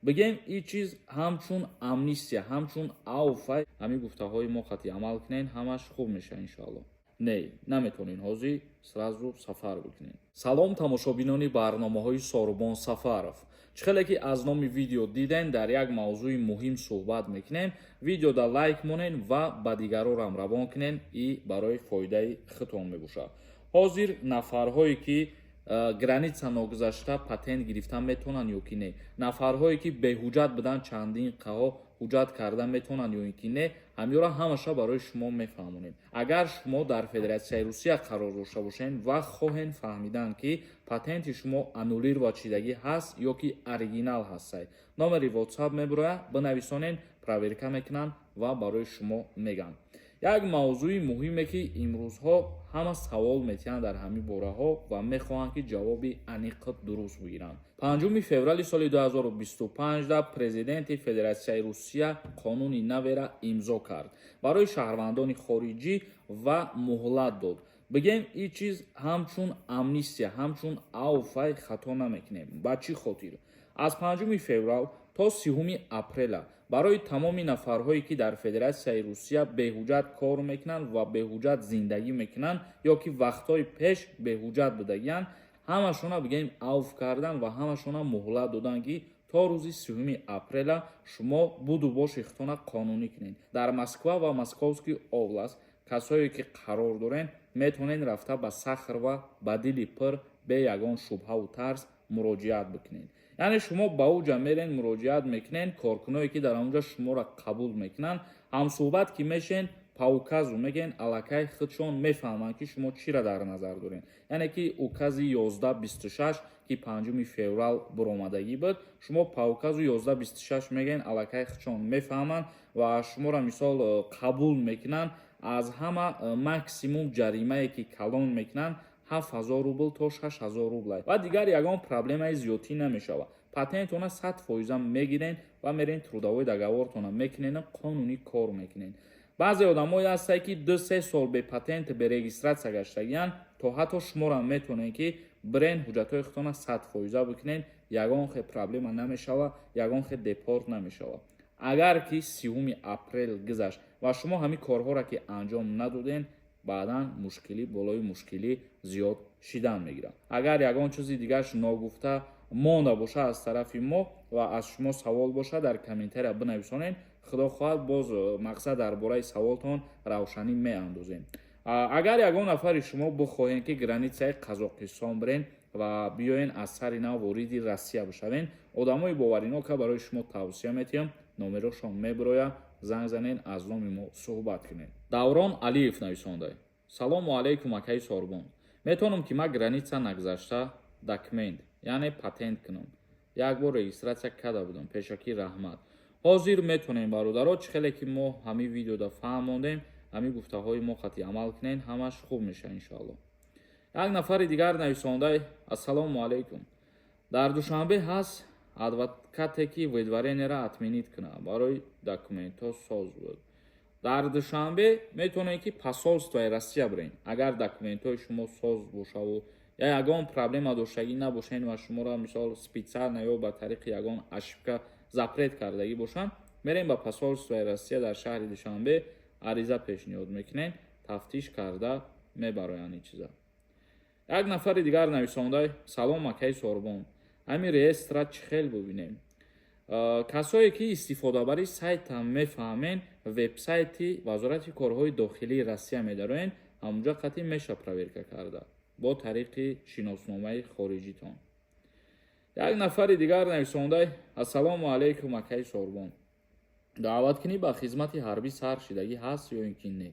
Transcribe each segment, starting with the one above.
Бигем, ин чиз ҳамчун амнистия, ҳамчун авфа. Ҳамин гуфтаҳои мо хати амал кунен, ҳамаш хуб мешавад, иншоалло. Не, наметонен ҳозир сразу сафар бикунен. Салом, тамошобинони барномаҳои Сорубон Сафаров. Чӣ хеле ки аз номи видео диден, дар як мавзӯи муҳим суҳбат мекунем. Видеода лайк монен ва ба дигарорам равон кунен, и барои фоидаи худтон мебошад. Ҳозир нафарҳое ки граница ногузашта патент гирифтан метавонанд ё ки не, нафарҳое ки беҳуҷҷат будан, чандин қаҳо ҳуҷҷат карда метавонанд ё ин ки не, ҳамёро ҳамаша барои шумо мефаҳмонем. Агар шумо дар Федератсияи Русия қарор дошта бошед ва хоҳед фаҳмидан, ки патенти шумо аннулировать шидагӣ ҳаст ё ки оригинал ҳастай, номери WhatsApp мебурояд, бинависонед, проверка мекунанд ва барои шумо мегӯянд. Як мавзӯи муҳиме, ки имрӯзҳо ҳама савол метиҳанд дар ҳамин бораҳо ва мехоҳанд, ки ҷавоби аниқ, дуруст бигиранд. 5 феврали соли 2025 да президенти Федератсияи Русия қонуни навера имзо кард барои шаҳрвандони хориҷӣ ва муҳлат дод. Бигем, ин чиз ҳамчун амнистия, ҳамчун авфай, хато намекунем. Ба чӣ хотир? Аз 5 феврал то 30 апрела барои тамоми нафарҳое, ки дар Федератсияи Русия беҳуҷҷат кор мекунанд ва беҳуҷҷат зиндагӣ мекунанд ё ки вақтҳои пеш беҳуҷҷат будагиянд, ҳамашона, бигем, авф кардан ва ҳамашона муҳлат додан, ки то рӯзи 30 апрела шумо буду боши худтона қонунӣ кунед. Дар Москва ва Московский область касое ки қарор дорен, метавонед рафта ба Сахарова ба дили пир, бе ягон шубҳаву тарс муроҷиат бикунед. Яъне шумо ба уҷа мерен, муроҷиат мекунед, коркуное ки дар онҷа шуморо қабул мекунанд, ҳамсӯҳбат ки мешен, по указу мегӯен, аллакай худшон мефаҳманд, ки шумо чиро дар назар доред. Яъне ки укази 1126, ки 5 феврал буромадагӣ буд, шумо по указу 1126 мегӯен, аллакай худшон мефаҳманд ва шуморо, мисол, қабул мекунанд. Аз ҳама максимум ҷаримае ки калон мекунанд, 7000 рубл то 6000 рубл ва дигар ягон проблемаи зиёдтӣ намешавад. Патентона 100 фоиза мегирен ва мерен, трудовой договортона мекунен, қонунӣ кор мекунен. Баъзе одамое ҳастанд, ки 2-3 сол бе патент, бе регистрация гаштагиянд. То ҳатто шуморо метавонед, ки бирен, ҳуҷҷатҳои худтона 100 фоиза бикунен, ягон хел проблема намешавад, ягон хел депорт намешавад. Агар ки 30 апрел гузашт ва шумо ҳамин корҳоро ки анҷом надоден, баъдан мушкилӣ болои мушкилӣ зиёд шидан мегирад. Агар ягон чизи дигарш ногуфта монда бошад аз тарафи мо ва аз шумо савол бошад, дар комментария бинависонед. Худо хоҳад, боз мақсад дар бораи саволтон равшанӣ меандозем. Агар ягон нафари шумо бихоҳем, ки границаи Қазоқистон бирен ва биёен, аз сари нав вориди Россия бишавен, одамои боваринока барои шумо тавсия метиҳам, номерошон мебирояд, занг занен, аз номи мо суҳбат кунед. Даврон Алиев нависонда: «Салому алайкум, акаи Сорбон. Метавонам, ки ман граница нагузашта документ, яъне патент кунам? Як бор регистрация карда будам. Пешакӣ раҳмат». Ҳозир метавонем, бародаро. Чӣ хеле ки мо ҳамин видеода фаҳмондем, ҳамин гуфтаҳои мо хати амал кунен, ҳамаш хуб мешавад, иншоалло. Як нафари дигар нависонда: «Ассалому алайкум. Дар Душанбе ҳаст адвокате, ки выдворениеро отменить кунад? Барои документҳо соз буд». Дар Душанбе метавонед, ки посольствои Россия бирен. Агар документҳои шумо соз бошаву я ягон проблема доштагӣ набошен ва шуморо, мисол, специально ё ба тариқи ягон ошибка запрет кардагӣ бошанд, мерем ба посольствои Россия дар шаҳри Душанбе, ариза пешниҳод мекунем, тафтиш карда мебароянд ин чиза. Як нафари дигар нависонда: «Салом, акаи Сорбон. Ҳамин реестра чӣ хел бубинем?» Касое ки истифодабари сайтам мефаҳмен, вебсайти Вазорати корҳои дохилии Россия медароен, ҳамунҷа қатъи меша проверка карда бо тариқи шиносномаи хориҷитон. Як нафари дигар нависонда: «Ассалому алайкум, акаи Сорбон. Даъваткунӣ ба хизмати ҳарбӣ сар шидагӣ ҳаст ё ин ки не?»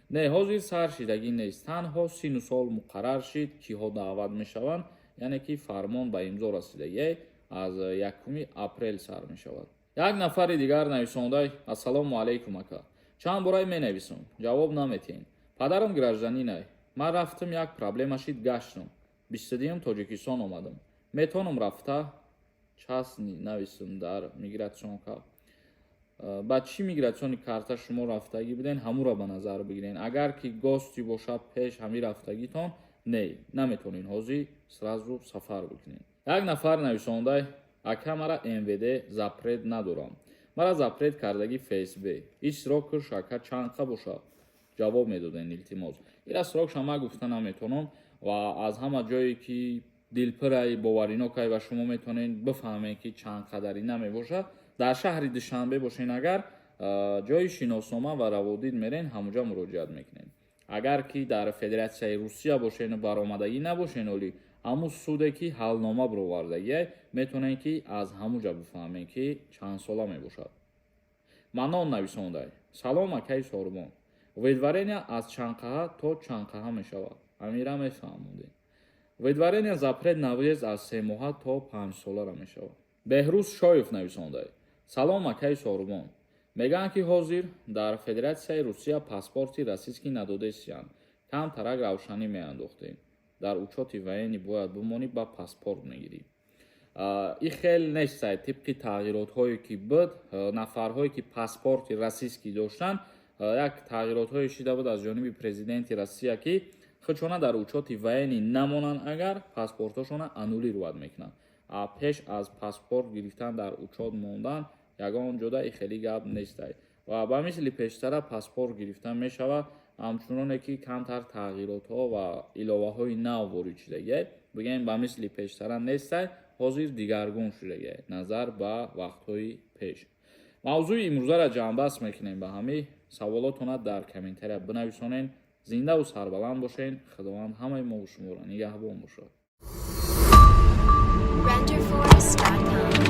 Не, ҳозир сар шидагӣ нест. Танҳо сину сол муқаррар шид, киҳо даъват мешаванд, яъне ки фармон ба имзо расидагӣ, аз 1 апрел сар мешавад. Як нафари дигар нависонда: «Ассалому алайкум, ака. Чанд борай менависам, ҷавоб наметиҳем. Падарам гражданинай. Ман рафтам, як проблема шид, гаштам, 22-м Тоҷикистон омадам. Метавонам рафта частный нависам дар миграционка?» Ба чӣ миграционный карта шумо рафтагӣ буден, ҳамуро ба назар бигирен. Агар ки гости бошад пеш ҳамин рафтагитон, не, наметавонед ҳозир сразу сафар бикунед. Як нафар нависонда: Ака, мара МВД запрет надорам, мара запрет кардаги ФСБ. Ҳеҷ срокаш, ака, чанд қа бошад? Ҷавоб медоден, илтимос. Ира срокша ман гуфта наметавонам ва аз ҳама ҷое ки дилпирай, боваринокай ва шумо метавонед бифаҳмед, ки чанд қадари намебошад. Дар шаҳри Душанбе бошен агар, ҷои шиноснома ва раводид мерен, ҳамуҷа муроҷиат мекунед. Агар ки дар Федератсияи Русия бошену баромадагӣ набошен, оли ҳамун суде ки ҳалнома бировардагиай, метавонед, ки аз ҳамуҷа бифаҳмед, ки чанд сола мебошад. Манон нависондай: «Салом, акаи Сорбон, выдворение аз чандқаҳа то чандқаҳа мешавад?» Амира мефаҳмондем. Выдворение, запрет на въезд аз 3 моҳа то 5 солара мешавад. Беҳрӯз Шоев нависондай: «Салом, акаи Сорбон, мегӯянд, ки ҳозир дар Федератсияи Русия паспорти российский надодесиянд. Камтарак равшанӣ меандохтем. Дар учёти военный бояд бимонӣ, ба паспорт мегирӣ?» И хел нестай. Тибқи тағйиротҳое ки буд, нафарҳое ки паспорти российский доштанд, як тағйиротҳое шида буд аз ҷониби президенти Россия, ки худшона дар учёти военный намонанд агар, паспортҳошона аннулировать мекунанд. Пеш аз паспорт гирифтан дар учёт мондан ягон ҷода и хеле гап нестай ва ба мисли пештара паспорт гирифта мешавад. Ҳамчуноне ки камтар тағйиротҳо ва иловаҳои нав ворид шудагиай, бигӯем, ба мисли пештара нестай, ҳозир дигаргун шудагиай назар ба вақтҳои пеш. Мавзӯи имрӯзаро ҷамъбаст мекунем ба ҳамин. Саволотона дар комментария бинависонед. Зиндаву сарбаланд бошед. Худованд ҳамаи мову шуморо нигаҳбон бошад. Renderforest.com.